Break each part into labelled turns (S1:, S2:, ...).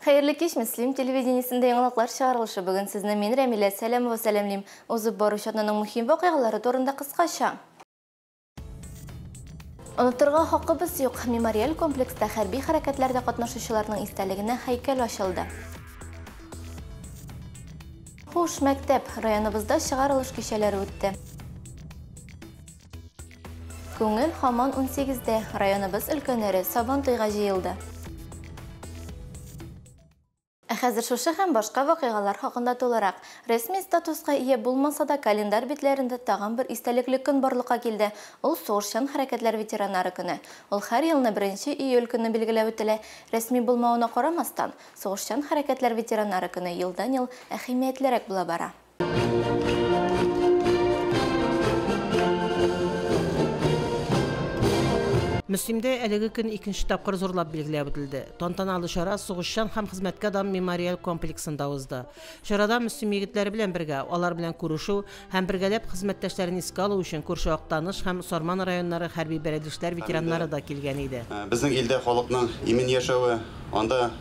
S1: Хәерле кич, Мөслим телевидениесендә яңалыклар чыгарылышы. Бүген сезне мин, Рәмилә Сәләмова, сәламлим. Узып баручы атнаның мөһим вакыйгалары турында кыскача. Онытырга хакыбыз юк. Мемориаль комплекста хәрби хәрәкәтләрдә катнашучыларның истәлегенә һәйкәл ачылды. Хуш, мәктәп! Районыбызда чыгарылыш кичәләре үтте. Күңел һаман 18-дә. Районыбыз өлкәннәре Сабантуйга җыелды. Ә хәзер шушы һәм башка вакыйгалар хакында тулырак. Рәсми статуска ия булмаса да, календарь битләрендә тагын бер истәлекле көн барлыкка килде. Ул сугышчан хәрәкәтләр ветераннары көне. Ул һәр елны 1 июль көнне билгеләп үтелә. Рәсми булмавына карамастан, сугышчан хәрәкәтләр ветераннары көне елдан-ел әһәмиятлерәк була бара.
S2: Мөслимдә әлеге көн икенче тапкыр зурлап билгеләп үтелде. Тантаналы чара Сугышчан һәм хезмәткә дан мемориаль комплексында узды. Чарада Мөслим егетләре белән бергә, алар белән күрешү һәм бергәләп хезмәттәшләрен искә алу өчен күрше Актаныш һәм Сарман районнары хәрби бәрелешләр ветераннары да килгән иде.
S3: Безнең илдә халыкның имин яшәве, анда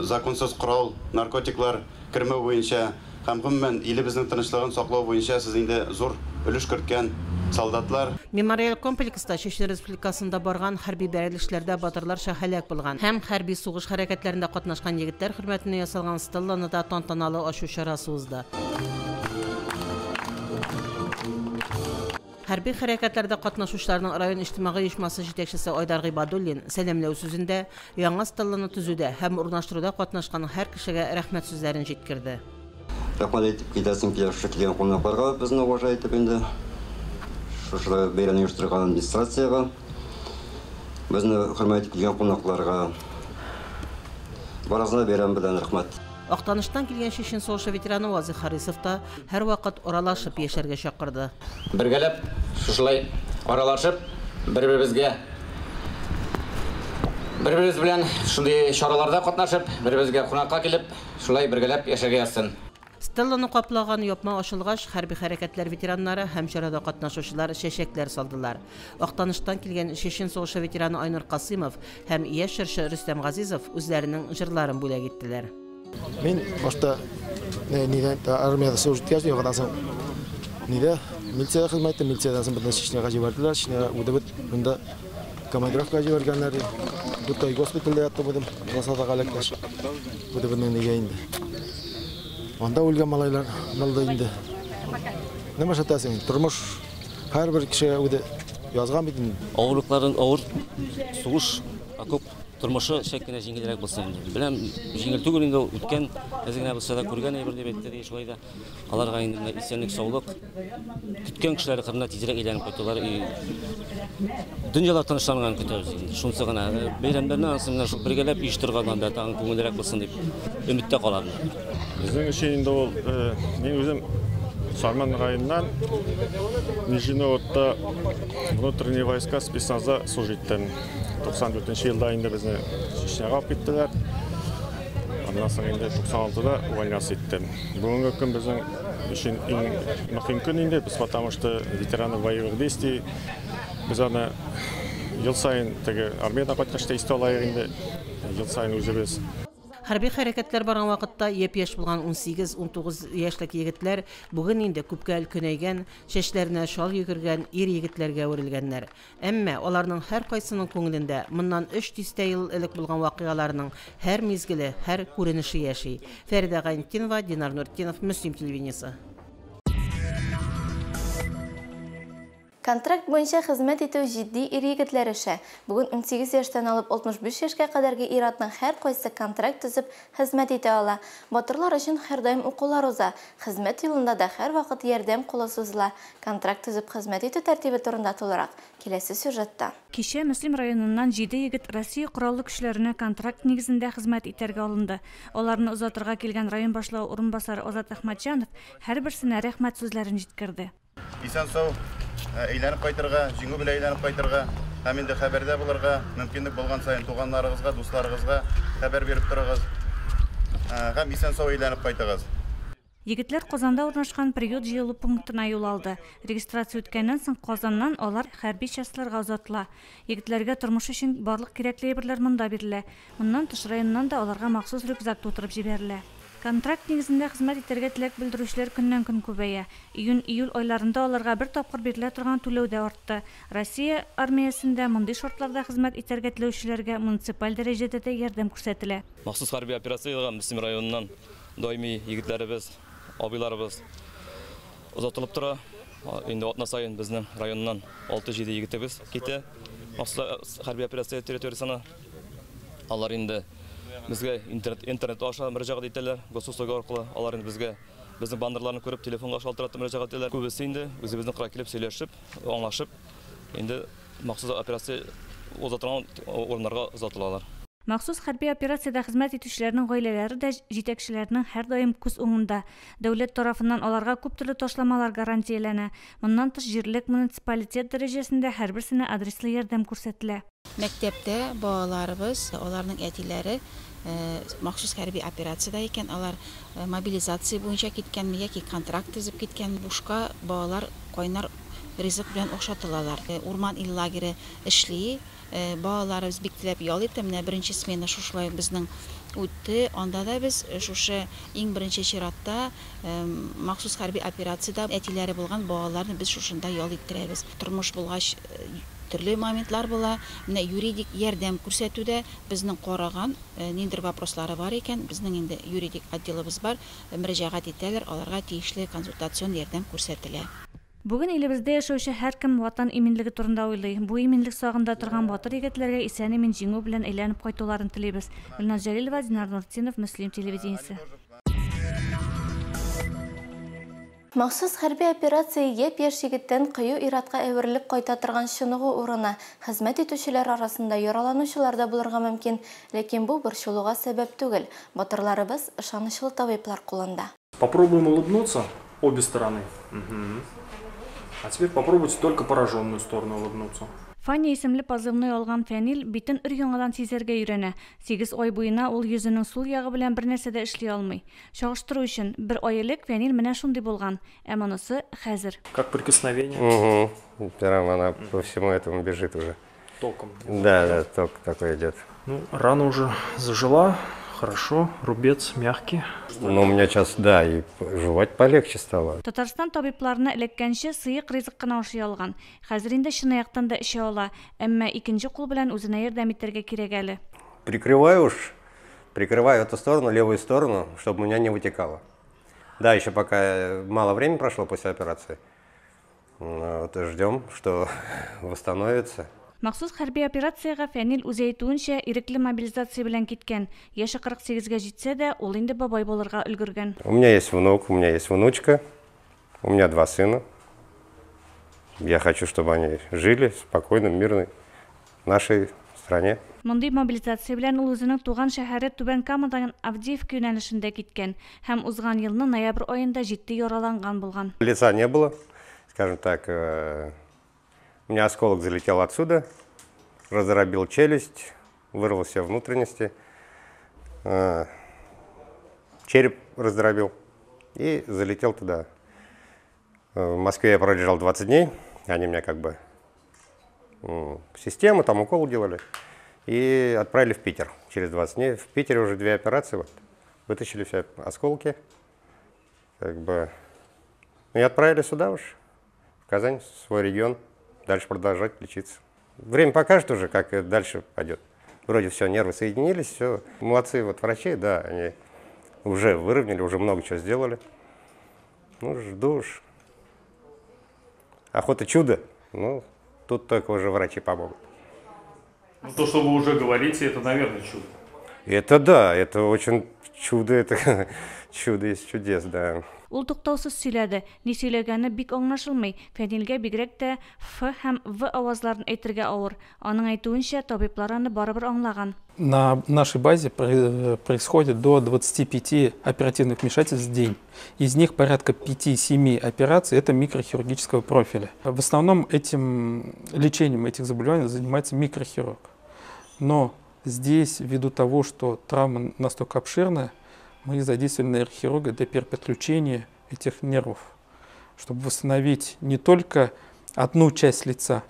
S3: законсыз корал, наркотиклар кермәү буенча һәм гомумән илебезнең тынычлыгын саклау буенча сез инде зур өлеш керткән солдатлар.
S2: Мемориаль комплекста Чечен Республикасында барган хәрби бәрелешләрдә батырларча һәлак булган һәм хәрби сугыш хәрәкәтләрендә катнашкан егетләр хөрмәтенә ясалган стелланы да тантаналы ачу чарасы узды. Хәрби хәрәкәтләрдә катнашучыларның район иҗтимагый оешмасы җитәкчесе Айдар Гыйбадуллин сәламләү сүзендә яңа стелланы төзүдә һәм урнаштыруда катнашкан һәр кешегә рәхмәт сүзләрен җиткерде.
S4: Рәхмәт әйтеп китәсем килә шушы килгән кунакларга, безне уважать итеп инде. Шушы бәйрәмне оештырган администрациягә, безне хөрмәт итеп килгән кунакларга. Барыгызны да бәйрәм белән рәхмәт.
S2: Актаныштан килгән Чечен сугышы ветераны Вазих Харисов та һәрвакыт аралашып яшәргә чакырды.
S5: Бергәләп шушылай аралашып, бер-беребезгә, бер-беребез белән шундый чараларда катнашып, бер-беребезгә кунакка килеп, шулай бергәләп яшәргә язсын.
S2: Стелланы каплаган япма ачылгач, хәрби хәрәкәтләр ветераннары һәм чарада катнашучылар чәчәкләр салдылар. Актаныштан килгән Чечен сугышы ветераны Айнур Касымов һәм яшь җырчы Рөстәм Газизов үзләренең җырларын бүләк иттеләр.
S6: Мин башта нидә армиядә служить иткәч, яңадан соң нидә милициядә хезмәт иттем, милициядән соң безне Чечняга җибәрделәр. Чечняга үтеп монда командировкага җибәргәннәр. Дүрт ай госпитальдә яттым үзем, засадага эләккәч. Үтеп нигә инде. Анда үлгән малайлар булды инде. Нәмә эшләтәсең? Тормыш һәрбер кешегә үзе язган бит инде.
S7: Авырлыкларын авыр сугыш, окоп тормышы шәк кенә җиңелрәк булсын инде. Беләм, җиңел түгел инде ул, үткән, әз генә булса да күргән әйбер дип әйтте, шулай да. Аларга инде менә исәнлек, саулык, көткән кешеләр кырына тизрәк әйләнеп кайтулар. Дөньялар тынычланганын көтәбез инде. Шунысы гына, бәйрәмнәрне анысы менә шул бергәләп оештырганнан да тагын күңеллерәк булсын дип өметтә калам.
S8: Безнең өчен инде ул, мин үзем Сарман районыннан Нижний Новгородта внутренние войска спецназда служить иттем. 94 елда инде безне Чечняга алып киттеләр. Аннан соң инде 96-да увольняться иттем. Бүгенге көн безнең өчен иң мөһим көн инде, без потому что ветераны боевых действий. Без аны ел саен теге армиядан кайткач та истә алайык инде, ел саен үзебез.
S2: Хәрби хәрәкәтләр барган вакытта япь-яшь булган 18-19 яшьлек егетләр бүген инде күпкә өлкәнәйгән, чәчләренә чал йөгергән ир егетләргә әверелгәннәр. Әмма аларның һәркайсының күңелендә моннан 3 дистә ел элек булган вакыйгаларның һәр мизгеле, һәр күренеше яши. Фәридә Гайнетдинова, Динар Нуртдинов, Мөслим телевидениесе.
S1: Контракт буенча хезмәт итү җитди ир-егетләр эше. Бүген 18 яшьтән алып 65 яшькә кадәрге ир-атның һәр кайсы контракт төзеп хезмәт итә ала. Батырлар өчен һәрдаим укулар уза. Хезмәт юлында да һәрвакыт ярдәм кулы сузыла. Контракт төзеп хезмәт итү тәртибе турында тулырак киләсе сюжетта.
S9: Кичә Мөслим районыннан 7 егет Россия Кораллы көчләренә контракт нигезендә хезмәт итәргә алынды. Аларны озатырга килгән район башлыгы урынбасары Азат Әхмәтҗанов һәрберсенә рәхмәт сүзләрен җиткерде.
S3: Исән сау әйләнеп кайтырга, җиңү белән әйләнеп кайтырга һәм инде хәбәрдә булырга, мөмкинлек булган саен туганнарыгызга, дусларыгызга хәбәр биреп торыгыз. Һәм исән сау әйләнеп кайтыгыз.
S9: Егетләр Казанда урнашкан приют җыелу пунктына юл алды. Регистрация үткәннән соң Казаннан алар хәрби частьларга озатыла. Егетләргә тормыш өчен барлык кирәкле әйберләр монда бирелә. Моннан тыш районнан да аларга махсус рюкзак тутырып җибәрелә. Контракт нигезендә хезмәт итәргә теләк белдерүчеләр көннән-көн күбәя. Июнь-июль айларында аларга бер тапкыр бирелә торган түләү дә артты. Россия армиясендә мондый шартларда хезмәт итәргә теләүчеләргә муниципаль дәрәҗәдә дә ярдәм күрсәтелә.
S10: Махсус хәрби операциягә Мөслим районыннан даими егетләребез, абыйларыбыз озатылып тора. Инде атна саен безнең районнан 6-7 егетебез китә махсус хәрби операция территориясенә. Алар инде безгә интернет аша мөрәҗәгать итәләр, госуслуга аркылы. Алар инде безгә безнең баннерларны күреп, телефонга шалтыратып мөрәҗәгать итәләр. Күбесе инде үзебезнең кырга килеп сөйләшеп, аңлашып, инде махсус операция уза торган урыннарга озатылалар.
S9: Махсус хәрби операциядә хезмәт итүчеләрнең гаиләләре дә җитәкчеләрнең һәрдаим күз уңында. Дәүләт тарафыннан аларга күп төрле ташламалар гарантияләнә. Моннан тыш җирлек муниципалитет дәрәҗәсендә һәрберсенә адреслы ярдәм күрсәтелә.
S11: Мәктәптә балаларыбыз, аларның әтиләре махсус хәрби операциядә икән, алар мобилизация буенча киткәнме яки контракт төзеп киткән, бушка балалар кайнар ризык белән охшатылалар. Урман ил лагере эшли, балаларыбыз бик теләп ял итә. Менә беренче смена шушылай безнең үтте. Анда да без шушы иң беренче чиратта махсус хәрби операциядә әтиләре булган балаларны без шушында ял иттерәбез. Тормыш булгач төрле моментлар була. Менә юридик ярдәм күрсәтүдә безнең караган ниндер вопрослары бар икән, безнең инде юридик отделыбыз бар, мөрәҗәгать итәләр, аларга тиешле консультацион ярдәм күрсәтелә.
S9: Бүген илебездә яшәүче һәркем ватан иминлеге турында уйлый. Бу иминлек сагында торган батыр егетләргә исән-имин җиңү белән әйләнеп кайтуларын телибез. Гөлназ Җәлилова, Динар Нуртдинов, Мөслим телевидениесе.
S1: Махсус хәрби операция япь-яшь егеттән кыю иратка әверелеп кайта торган чыныгу урыны. Хезмәт итүчеләр арасында яраланучылар да булырга мөмкин, ләкин бу борчылуга сәбәп түгел. Батырларыбыз ышанычлы табиблар кулында.
S12: Попробуем улыбнуться обе стороны. Угу. А теперь попробуйте только пораженную сторону улыбнуться.
S9: Фаня исемле позывной алган Фәнил битен өр-яңадан сизәргә өйрәнә. 8 ай буена ул йөзенең сул ягы белән бер нәрсә дә эшли алмый. Чагыштыру өчен бер ай элек Фәнил менә шундый булган, ә монысы хәзер.
S12: Как прикосновение.
S13: Угу. Прям она по всему этому бежит уже.
S12: Током.
S13: Да, да, ток такой идет.
S12: Ну, рана уже зажила. Хорошо, рубец мягкий.
S13: Ну, у меня сейчас, да, и жевать полегче стало.
S9: Татарстан табибларына эләккәнче сыек ризык кына ашый алган. Хәзер инде чынаяктан да эчә ала, әмма икенче кул белән үзенә ярдәм итәргә кирәк әле.
S13: Прикрываю уж, прикрываю эту сторону, левую сторону, чтобы у меня не вытекало. Да, еще пока мало времени прошло после операции. Вот, ждем, что восстановится.
S9: Махсус хәрби операциягә Фәнил үзе әйтүенчә ирекле мобилизация белән киткән. Яше 48-гә җитсә дә, ул инде бабай булырга өлгергән.
S13: У меня есть внук, у меня есть внучка, у меня 2 сына. Я хочу, чтобы они жили спокойно, мирно в нашей стране.
S9: Мондый мобилизация белән ул үзенең туган шәһәре Түбән Камадан Авдеевка юнәлешендә киткән һәм узган елны ноябрь аенда җитди яраланган булган.
S13: Лица не было, скажем так, у меня осколок залетел отсюда, раздробил челюсть, вырвал все внутренности, череп раздробил и залетел туда. В Москве я пролежал 20 дней, они меня как бы систему, там укол делали, и отправили в Питер через 20 дней. В Питере уже 2 операции, вот, вытащили все осколки, как бы, и отправили сюда уж, в Казань, в свой регион. Дальше продолжать лечиться. Время покажет уже, как дальше пойдет. Вроде все, нервы соединились, все. Молодцы вот врачи, да, они уже выровняли, уже много чего сделали. Ну, жду уж. Охота чудо. Ну, тут только уже врачи помогут.
S12: Ну, то, что вы уже говорите, это, наверное, чудо.
S13: Это да, это очень чудо, это чудо из чудес, да.
S9: Ул туктаусыз сөйләде. Ни сөйләгәне бик аңлашылмый. Фәнилгә бигрәк тә Ф һәм В авазларын әйтергә авыр. Аның әйтүенчә, табиблар аны барыбер аңлаган.
S14: На нашей базе происходит до 25 оперативных вмешательств в день. Из них порядка 5-7 операций это микрохирургического профиля. В основном этим лечением этих заболеваний занимается микрохирург. Но здесь, ввиду того, что травма настолько обширная, Мы задействовали нейрохирурга для переподключения этих нервов, чтобы восстановить не только одну часть лица,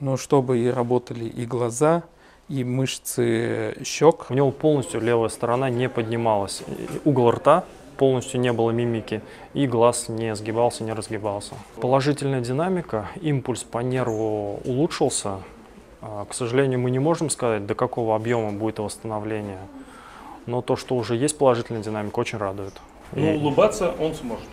S14: но чтобы и работали и глаза, и мышцы щек.
S12: У него полностью левая сторона не поднималась. Угол рта полностью не было мимики, и глаз не сгибался, не разгибался. Положительная динамика, импульс по нерву улучшился. К сожалению, мы не можем сказать, до какого объема будет восстановление, но то, что уже есть положительная динамика, очень радует.
S15: Но улыбаться он сможет?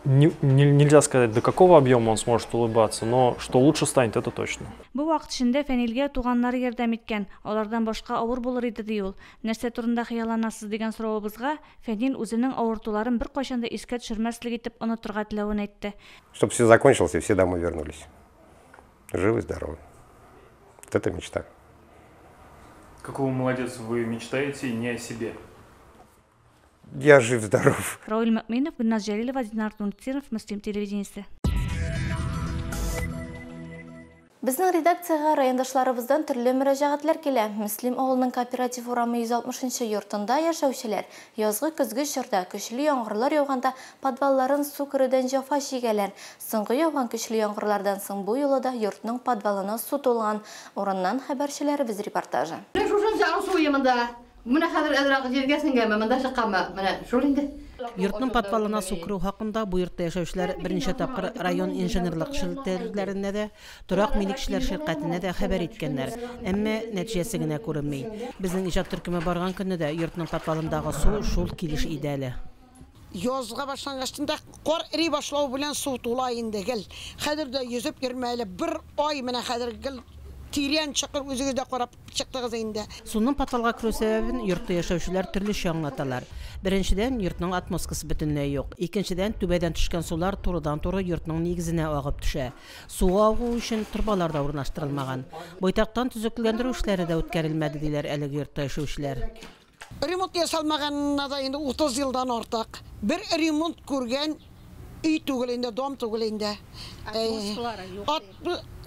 S12: Нельзя сказать, до какого объема он сможет улыбаться, но что лучше станет, это точно.
S9: Бу вакыт эчендә Фәнилгә туганнары ярдәм иткән, алардан башка авыр булыр иде, ди ул. Нәрсә турында хыялланасыз дигән соравыбызга Фәнил үзенең авыртуларын беркайчан да искә төшермәслек итеп онытырга теләвен әйтте.
S13: Чтобы все закончилось и все домой вернулись. Живы, здоровы. Вот это мечта.
S15: Какого молодец, вы мечтаете не о себе?
S13: Я жив-здоров.
S9: Рауль Мөминов, Гөлназ Җәлилова, Динар Нуртдинов, Мөслим телевидениесе.
S1: Безнең редакциягә райондашларыбыздан төрле мөрәҗәгатьләр килә. Мөслим авылының Кооператив урамы 160 йортында яшәүчеләр язгы көзге чорда көчле яңгырлар яуганда подвалларын су керүдән җәфа чигәләр. Соңгы яуган көчле яңгырлардан соң бу юлы да йортның подвалына су тулган. Урыннан хәбәрчеләребез репортажы.
S16: Менә шушынча су монда. Менә хәзер әзрәк җиргә сеңгәнме, монда чыкканмы? Менә шул инде.
S2: Йортның подвалына су керү хакында бу йортта яшәүчеләр берничә тапкыр район инженерлык челтәрләренә дә, торак милекчеләр ширкәтенә дә хәбәр иткәннәр. Әмма нәтиҗәсе генә күренми. Безнең иҗат төркеме барган көнне дә йортның подвалындагы су шул килеш иде әле.
S17: Язга башлангачында кар эри башлау белән су тула инде гел. Хәзер дә йөзеп йөрмә әле бер ай менә хәзер гел тирән чокыр, үзегез дә карап чыктыгыз инде.
S2: Суның подвалга керү сәбәбен йортта яшәүчеләр төрлечә аңлаталар. Беренчедән, йортның отмосткасы бөтенләй юк. Икенчедән, түбәдән төшкән сулар турыдан-туры йортның нигезенә агып төшә. Су агу өчен торбалар да урнаштырылмаган. Байтактан төзекләндерү эшләре дә үткәрелмәде, диләр әлеге йортта яшәүчеләр.
S17: Ремонт ясалмаганына да инде 30 елдан артык. Бер ремонт күргән өй түгел инде, дом түгел инде.
S16: Отмосткалары юк.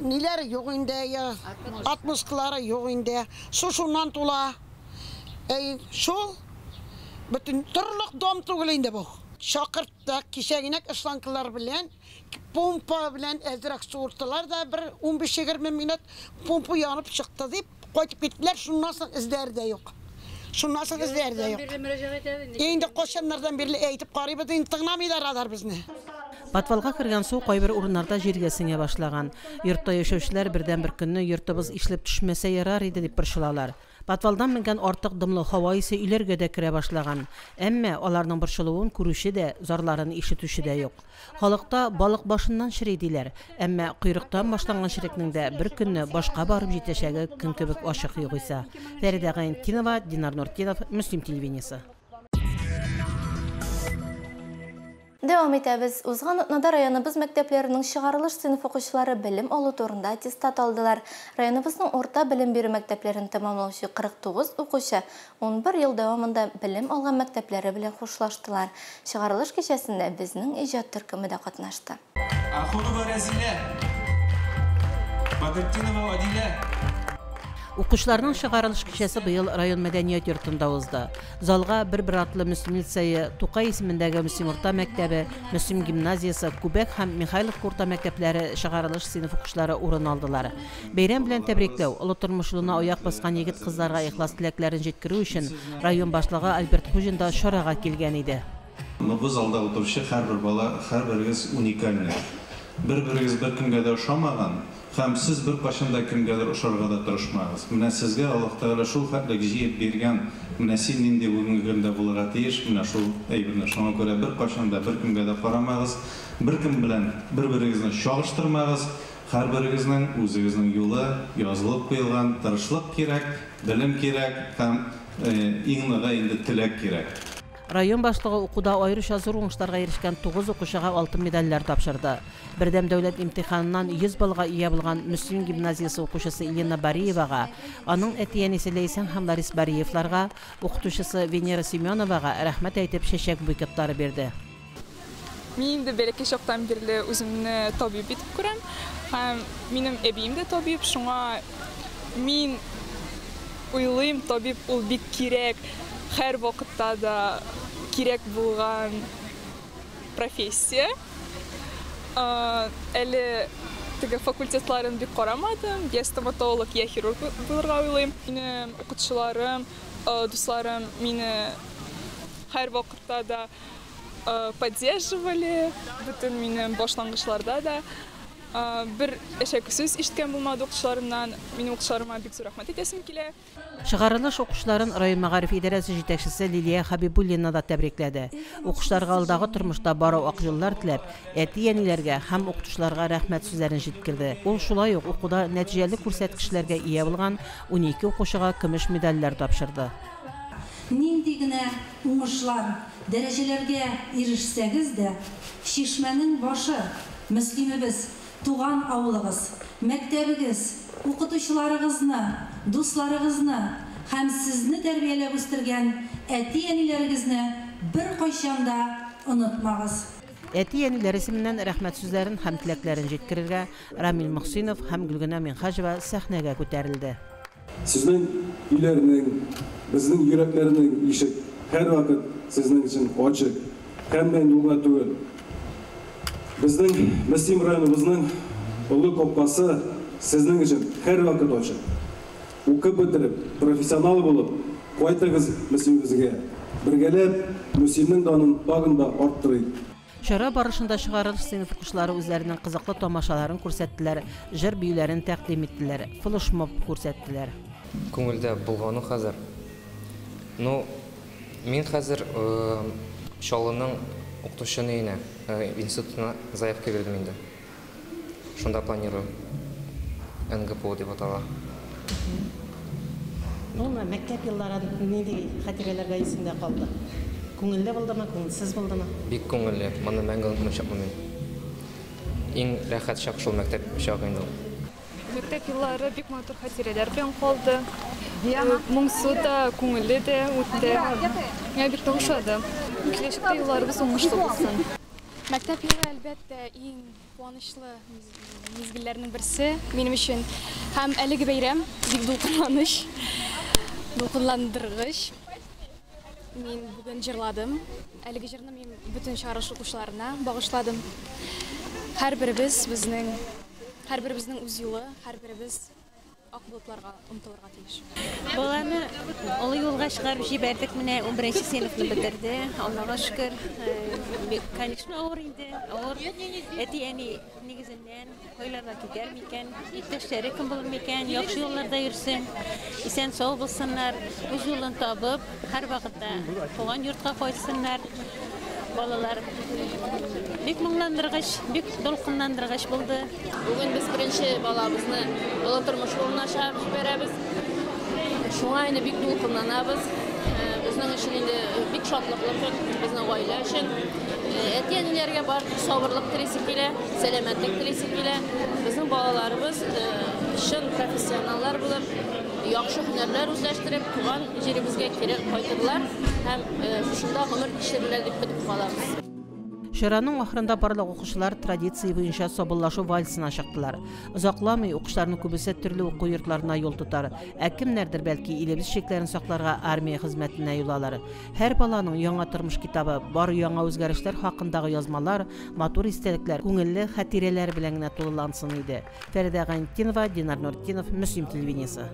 S17: Ниләре юк инде, отмосткалары юк инде. Су шуннан тула. Шул бөтен торлык дом түгел инде бу. Чакырттык, кичәгенәк шланглар белән, помпа белән әзрәк суырттылар да бер 15-20 минут помпа янып чыкты дип кайтып киттеләр. Шуннан соң эзләре дә юк. Шуннан соң эзләре дә юк. Инде кайчаннардан бирле әйтеп карыйбыз, инде тыңламыйлар алар безне.
S2: Подвалга кергән су кайбер урыннарда җиргә сеңә башлаган. Йортта яшәүчеләр бердән-бер көнне йортыбыз ишелеп төшмәсә ярар иде дип борчылалар. Подвалдан менгән артык дымлы һава исе өйләргә дә керә башлаган. Әмма аларның борчылуын күрүче дә, зарларын ишетүче дә юк. Халыкта балык башыннан чери диләр. Әмма койрыктан башланган черекнең дә бер көнне башка барып җитәчәге көн кебек ачык югыйсә. Фәридә Гайнтинова, Динар Нуртдинов, Мөслим телевидениесе.
S1: Дәвам итәбез. Узган атнада районыбыз мәктәпләренең чыгарылыш сыйныф укучылары белем алу турында аттестат алдылар. Районыбызның урта белем бирү мәктәпләрен тәмамлаучы 49 укучы 11 ел дәвамында белем алган мәктәпләре белән хушлаштылар. Чыгарылыш кичәсендә безнең иҗат төркеме дә катнашты.
S18: Ахунова Рәзилә, Бадретдинова Адилә.
S2: Укучыларның чыгарылыш кичәсе быел район мәдәният йортында узды. Залга бер-бер атлы Мөслим лицее, Тукай исемендәге Мөслим урта мәктәбе, Мөслим гимназиясе, Күбәк һәм Михайловка урта мәктәпләре чыгарылыш сыйныф укучылары урын алдылар. Бәйрәм белән тәбрикләү, олы тормыш юлына аяк баскан егет-кызларга ихлас теләкләрен җиткерү өчен район башлыгы Альберт Хуҗин да чарага килгән иде.
S19: Бу залда утыручы һәрбер бала, һәрберегез уникальный. Бер-берегез бер кемгә дә ошамаган. Һәм сез бер кайчан да кемгәдер ошарга да тырышмагыз. Менә сезгә Аллаһ Тәгалә шул хәтлек җыеп биргән, менә син нинди бүгенге көндә булырга тиеш, менә шул әйберне. Шуңа күрә бер кайчан да бер кемгә дә карамагыз, бер кем белән бер-берегезне чагыштырмагыз. Һәрберегезнең үзегезнең юлы язылып куелган, тырышлык кирәк, белем кирәк һәм иң ныгы инде теләк кирәк.
S2: Район башлыгы укуда аеруча зур уңышларга ирешкән 9 укучыга алтын медальләр тапшырды. Бердәм дәүләт имтиханыннан 100 баллга ия булган Мөслим гимназиясе укучысы Елена Бариевага, аның әти-әнисе Ләйсән һәм Ларис Бариевларга, укытучысы Венера Семеновага рәхмәт әйтеп чәчәк букетлары бирде.
S20: Мин инде бәләкәй чактан бирле үземне табиб итеп күрәм. Һәм минем әбием дә табиб, шуңа мин уйлыйм, табиб ул бик кирәк. һәр вакытта да кирәк булган профессия. Әле теге факультетларын бик карамадым. Я стоматолог, я хирург булырга уйлыйм. Минем укытучыларым, дусларым мине һәр вакытта да поддерживали, бөтен минем башлангычларда да. Бер әшәке сүз ишеткән булмады укытучыларымнан. Минем укытучыларыма бик зур рәхмәт әйтәсем килә.
S2: Чыгарылыш укучыларын район мәгариф идарәсе җитәкчесе Лилия Хабибуллина да тәбрикләде. Укучыларга алдагы тормышта бары ак юллар теләп, әти-әниләргә һәм укытучыларга рәхмәт сүзләрен җиткерде. Ул шулай ук укуда нәтиҗәле күрсәткечләргә ия булган 12 укучыга көмеш медальләр тапшырды.
S21: Нинди генә уңышлар, дәрәҗәләргә ирешсәгез дә, чишмәнең башы, Мөслимебез, туган авылыгыз, мәктәбегез, укытучыларыгызны, дусларыгызны һәм сезне тәрбияләп үстергән әти-әниләрегезне беркайчан да онытмагыз.
S2: Әти-әниләр исеменнән рәхмәт сүзләрен һәм теләкләрен җиткерергә Рамил Мөхсинов һәм Гөлгенә Минһаҗева сәхнәгә күтәрелде.
S22: Сезнең өйләрнең, безнең йөрәкләрнең ишек һәрвакыт сезнең өчен ачык, һәм юлга түгел. Безнең Мөслим районыбызның олы капкасы сезнең өчен һәрвакыт ачык. Укып бетереп, профессионал булып, кайтыгыз Мөслимебезгә. Бергәләп Мөслимнең данын тагын да арттырыйк.
S2: Чара барышында чыгарылыш сыйныф укучылары үзләренең кызыклы тамашаларын күрсәттеләр, җыр-биюләрен тәкъдим иттеләр, флешмоб күрсәттеләр.
S23: Күңелдә булгану хәзер. Ну, мин хәзер Чаллының укытучы өенә, институтына заявка бирдем инде. Шунда планирую. НГПУ дип атала.
S2: Ну, мәктәп еллары нинди хатирәләргә исеңдә калды? Күңелле булдымы, күңелсез булдымы?
S23: Бик күңелле. Моны мәңге онытмаячакмын мин. Иң рәхәт чак шул мәктәп чагы инде ул.
S20: Мәктәп еллары бик матур хатирәләр белән калды. Моңсу да, күңелле дә үтте. Миңа бик тә ошады. Киләчәктә юлларыбыз уңышлы булсын.
S24: Мәктәп елы, әлбәттә, иң куанычлы мизгелләрнең берсе минем өчен. Һәм әлеге бәйрәм бик дулкынланыч, дулкынландыргыч. Мин бүген җырладым. Әлеге җырны мин бөтен чыгарылыш укучыларына багышладым. Һәрберебез безнең, һәрберебезнең үз юлы, һәрберебез ак болытларга омтылырга тиеш.
S25: Баланы олы юлга чыгарып җибәрдек, менә 11 сыйныфны бетерде. Аллага шөкер. Бик, конечно, авыр инде, авыр. Әти-әни нигезеннән кайларга китәр микән, иптәшләре кем булыр микән, яхшы юлларда йөрсен, исән-сау булсыннар, үз юлын табып, һәрвакытта туган йортка кайтсыннар. Балалар бик моңландыргыч, бик дулкынландыргыч булды.
S26: Бүген без беренче балабызны олы тормыш юлына чыгарып җибәрәбез. Шуңа инде бик дулкынланабыз. Безнең өчен инде бик шатлыклы көн, безнең гаилә өчен. Әти-әниләргә бар сабырлык телисе килә, сәламәтлек телисе килә. Безнең балаларыбыз чын профессионаллар булып, яхшы һөнәрләр үзләштереп, туган җиребезгә кире кайтырлар һәм шушында гомер кичерерләр дип көтеп калабыз.
S2: Чараның ахырында барлык укучылар традиция буенча саубуллашу вальсына чыктылар. Озакламый укучыларның күбесе төрле уку йортларына юл тотар, ә кемнәрдер бәлки илебез чикләрен сакларга армия хезмәтенә юл алыр. Һәр баланың яңа тормыш китабы, бар яңа үзгәрешләр хакындагы язмалар, матур истәлекләр, күңелле хатирәләр белән генә тулылансын иде. Фәридә Гайнетдинова, Динар Нуртдинов, Мөслим телевидениесе.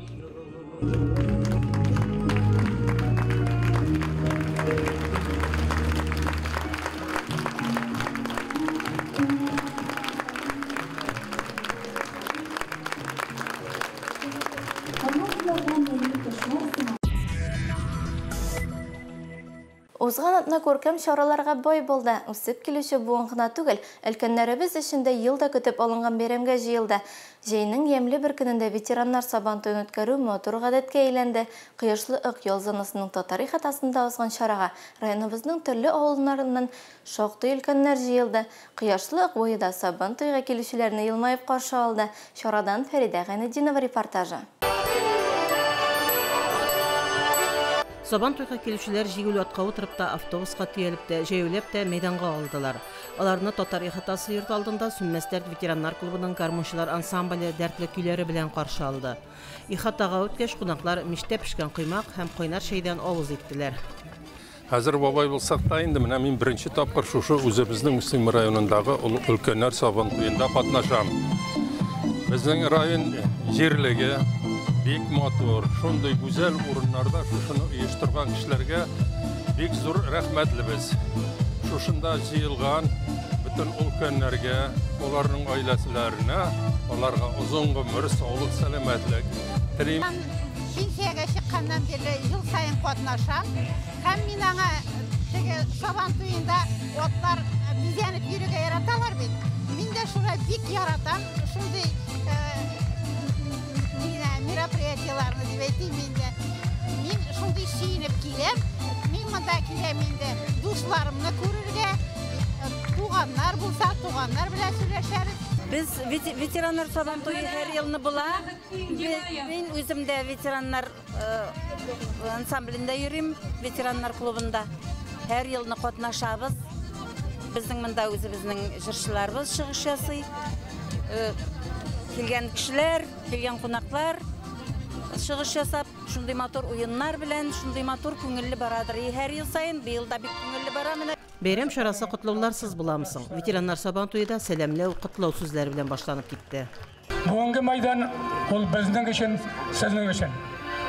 S1: Узган атна күркәм чараларга бай булды. Үсеп килүче буын гына түгел, өлкәннәребез өчен дә ел да көтеп алынган бәйрәмгә җыелды. Җәйнең ямьле бер көнендә ветераннар сабан туен үткәрү матур гадәткә әйләнде. Кояшлы Ык ял зонасының татар ихатасында узган чарага районыбызның төрле авылларыннан шактый өлкәннәр җыелды. Кояшлы Ык буе да сабан туйга килүчеләрне елмаеп каршы алды. Чарадан Фәридә Гайнетдинова репортажы.
S2: Сабантуйга килүчеләр җигүле атка утырып та, автобуска төялеп тә, җәяүләп тә мәйданга алдылар. Аларны Татар ихатасы йорты алдында Сүнмәс дәрт ветераннар клубының гармунчылар ансамбле дәртле көйләре белән каршы алды. Ихатага үткәч, кунаклар мичтә пешкән коймак һәм кайнар чәйдән авыз иттеләр.
S3: Хәзер бабай булсак та инде, менә мин беренче тапкыр шушы үзебезнең Мөслим районындагы өлкәннәр Сабантуенда катнашам. Безнең район җирлеге бик матур, шундый гүзәл урыннарда шушыны оештырган кешеләргә бик зур рәхмәтлебез. Шушында җыелган бөтен өлкәннәргә, аларның гаиләселәренә, аларга озын гомер, саулык, сәламәтлек телим.
S4: Пенсиягә чыкканнан бирле ел саен катнашам. Һәм мин аңа теге Сабан туенда атлар бизәнеп йөрергә яраталар бит. Мин дә шулай бик яратам. Шундый мероприятиеларны дип әйтим инде. Мин шундый сөенеп киләм. Мин монда киләм инде дусларымны күрергә, туганнар булса, туганнар белән сөйләшәбез.
S5: Без ветераннар Сабан туе һәр елны була. Мин үзем дә ветераннар ансамблендә йөрим, ветераннар клубында. Һәр елны катнашабыз. Безнең монда үзебезнең җырчыларыбыз чыгыш ясый. Килгән кешеләр, килгән кунаклар чыгыш ясап, шундый матур уеннар белән, шундый матур күңелле барадыр. Һәр ел саен, быел да бик күңелле бара менә.
S2: Бәйрәм чарасы котлауларсыз буламы соң? Ветераннар Сабан туе да сәламләү, котлау сүзләре белән башланып китте.
S6: Бүгенге майдан ул безнең өчен, сезнең өчен.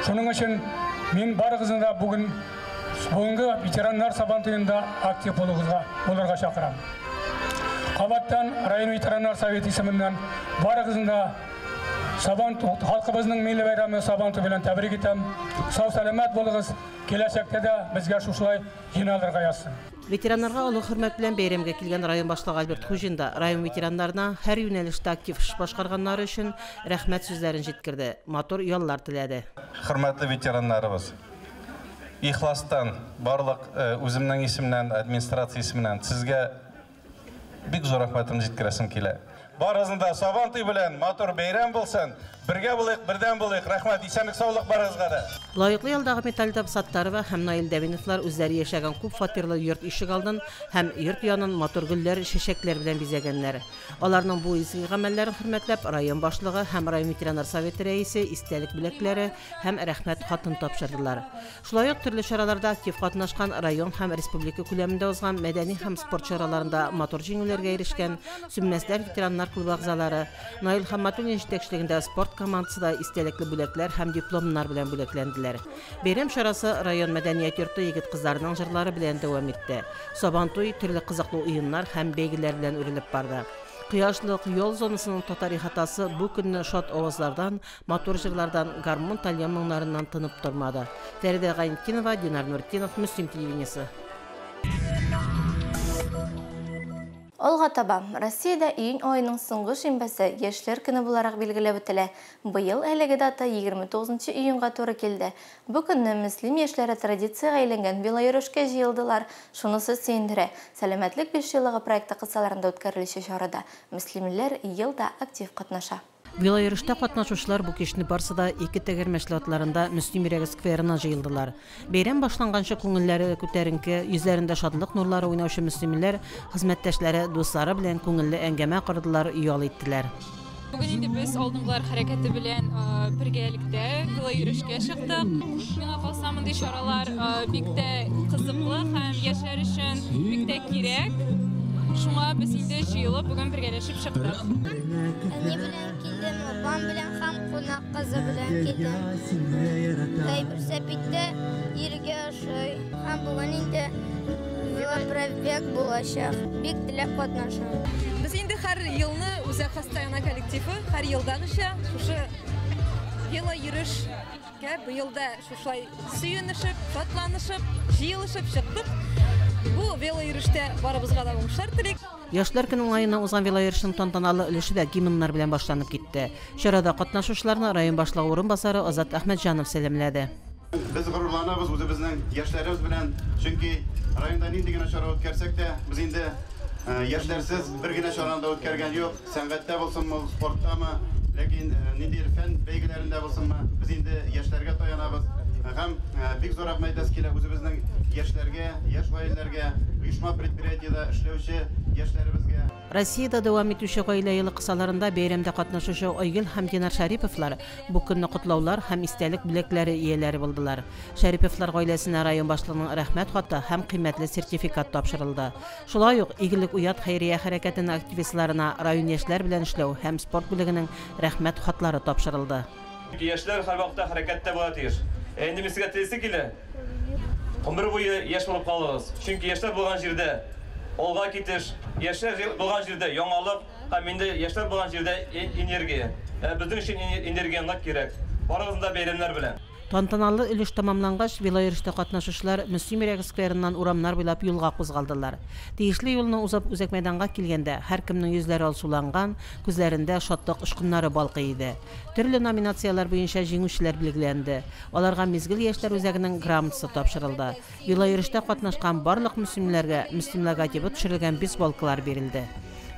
S6: Шуның өчен мин барыгызны да бүген бүгенге ветераннар Сабан туенда актив булырга чакырам. Кабаттан район ветераннар советы исеменнән барыгызны да Сабан халкыбызның милли бәйрәме Сабан туе белән тәбрик итәм. Сау сәламәт булыгыз. Киләчәктә дә безгә шушылай җыйналырга язсын.
S2: Ветераннарга олы хөрмәт белән бәйрәмгә килгән район башлыгы Альберт Хуҗин да район ветераннарына һәр юнәлештә актив эш башкарганнары өчен рәхмәт сүзләрен җиткерде, матур яллар теләде.
S19: Хөрмәтле ветераннарыбыз, ихластан барлык үземнең исемнән, администрация исеменнән сезгә бик зур рәхмәтемне җиткерәсем килә. Барыгызны да Сабан туе белән матур бәйрәм булсын. Бергә булыйк, бердәм булыйк. Рәхмәт, исәнлек, саулык барыгызга да.
S2: Лаеклы ялдагы Металлда Саттарова һәм Наил Дәвиновлар үзләре яшәгән күп фатирлы йорт ишек алдын һәм йорт янын матур гөлләр, чәчәкләр белән бизәгәннәр. Аларның бу изге гамәлләрен хөрмәтләп, район башлыгы һәм район ветераннар советы рәисе истәлек бүләкләре һәм рәхмәт хатын тапшырдылар. Шулай ук төрле чараларда актив катнашкан район һәм республика күләмендә узган мәдәни һәм спорт чараларында матур җиңүләргә ирешкән Сүнмәсләр ветераннар клубы әгъзалары Наил Хамматуллин җитәкчелегендә спорт командасы да истәлекле бүләкләр һәм дипломнар белән бүләкләнделәр. Бәйрәм чарасы район мәдәният йорты егет-кызларының җырлары белән дәвам итте. Сабантуй төрле кызыклы уеннар һәм бәйгеләр белән үрелеп барды. Кояшлык ял зонасының татар ихатасы бу көнне шат авазлардан, матур җырлардан, гармун тальян моңнарыннан тынып тормады. Фәридә Гайнетдинова, Динар Нуртдинов, Мөслим телевидениесе.
S1: Алга таба, Россиядә июнь аеның соңгы шимбәсе Яшьләр көне буларак билгеләп үтелә. Быел әлеге дата 29 июньгә туры килде. Бу көнне Мөслим яшьләре традициягә әйләнгән велойөрешкә җыелдылар. Шунысы сөендерә. Сәламәтлек бишьеллыгы проекты кысаларында үткәрелүче чарада мөслимлеләр ел да актив катнаша.
S2: Велойөрештә катнашучылар бу кичне барсы да ике тәгәрмәчле атларында Мөслим йөрәге скверына җыелдылар. Бәйрәм башланганчы күңелләре күтәренке, йөзләрендә шатлык нурлары уйнаучы мөслимлеләр хезмәттәшләре, дуслары белән күңелле әңгәмә кордылар, ял иттеләр.
S20: Бүген инде без алдынгылар хәрәкәте белән бергәлектә велойөрешкә чыктык. Миңа калса, мондый чаралар бик тә кызыклы һәм яшьләр өчен бик тә кирәк. Шуңа без инде җыелып бүген бергәләшеп чыктык.
S7: Әни белән килдем, апам белән һәм кунак кызы белән килдем. Велосипедта йөрергә ошый. Һәм бүген инде велопробег булачак. Бик теләп катнашам.
S20: Без инде һәр елны Үзәк хастахана коллективы һәр елдагыча шушы велойөрешкә быел да шушылай сөенешеп, шатланышып, җыелышып чыктык. Бу велойөрештә барыбызга да уңышлар телик.
S2: Яшьләр көне уңаеннан узган велойөрешнең тантаналы өлеше дә гимннар белән башланып китте. Чарада катнашучыларны район башлыгы урынбасары Азат Әхмәтҗанов сәламләде.
S8: Без горурланабыз үзебезнең яшьләребез белән, чөнки районда нинди генә чара үткәрсәк тә, без инде яшьләрсез бер генә чараны да үткәргән юк. Сәнгатьтә булсынмы, спорттамы, ләкин ниндидер фән бәйгеләрендә булсынмы, без инде яшьләргә таянабыз. Һәм бик зур рәхмәт әйтәсе килә үзебезнең яшьләргә, яшь гаиләләргә, оешма-предприятиедә эшләүче яшьләребезгә.
S2: Россиядә дәвам итүче Гаилә елы кысаларында бәйрәмдә катнашучы Айгөл һәм Динар Шәриповлар бу көнне котлаулар һәм истәлек бүләкләре ияләре булдылар. Шәриповлар гаиләсенә район башлыгының Рәхмәт хаты һәм кыйммәтле сертификат тапшырылды. Шулай ук Игелек уят хәйрия хәрәкәтенең активистларына район яшьләр белән эшләү һәм спорт бүлегенең Рәхмәт хатлары тапшырылды.
S10: Чөнки яшьләр һәрвакытта хәрәкәттә була тиеш. Ә инде мин сезгә телисе килә, гомер буе яшь булып калыгыз. Чөнки яшьләр булган җирдә алга китеш, яшьләр булган җирдә яңалык һәм инде яшьләр булган җирдә энергия. Ә безнең өчен энергия нык кирәк. Барыгызны да бәйрәмнәр белән!
S2: Тантаналы өлеш тәмамлангач, велойөрештә катнашучылар Мөслим йөрәге скверыннан урамнар буйлап юлга кузгалдылар. Тиешле юлны узып үзәк мәйданга килгәндә, һәркемнең йөзләре алсуланган, күзләрендә шатлык очкыннары балкый иде. Төрле номинацияләр буенча җиңүчеләр билгеләнде. Аларга Мизгел яшьләр үзәгенең грамотасы тапшырылды. Велойөрештә катнашкан барлык мөслимләргә Мөслим логотибы төшерелгән бейсболкалар бирелде.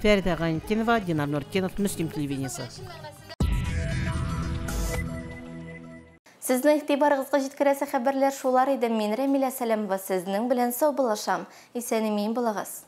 S2: Фәридә Гайнетдинова, Динар Нуртдинов, Мөслим телевидениесе.
S1: Сезнең игътибарыгызга җиткерәсе хәбәрләр шулар иде. Мин Рәмилә Сәләмова сезнең белән саубуллашам. Исән-имин булыгыз.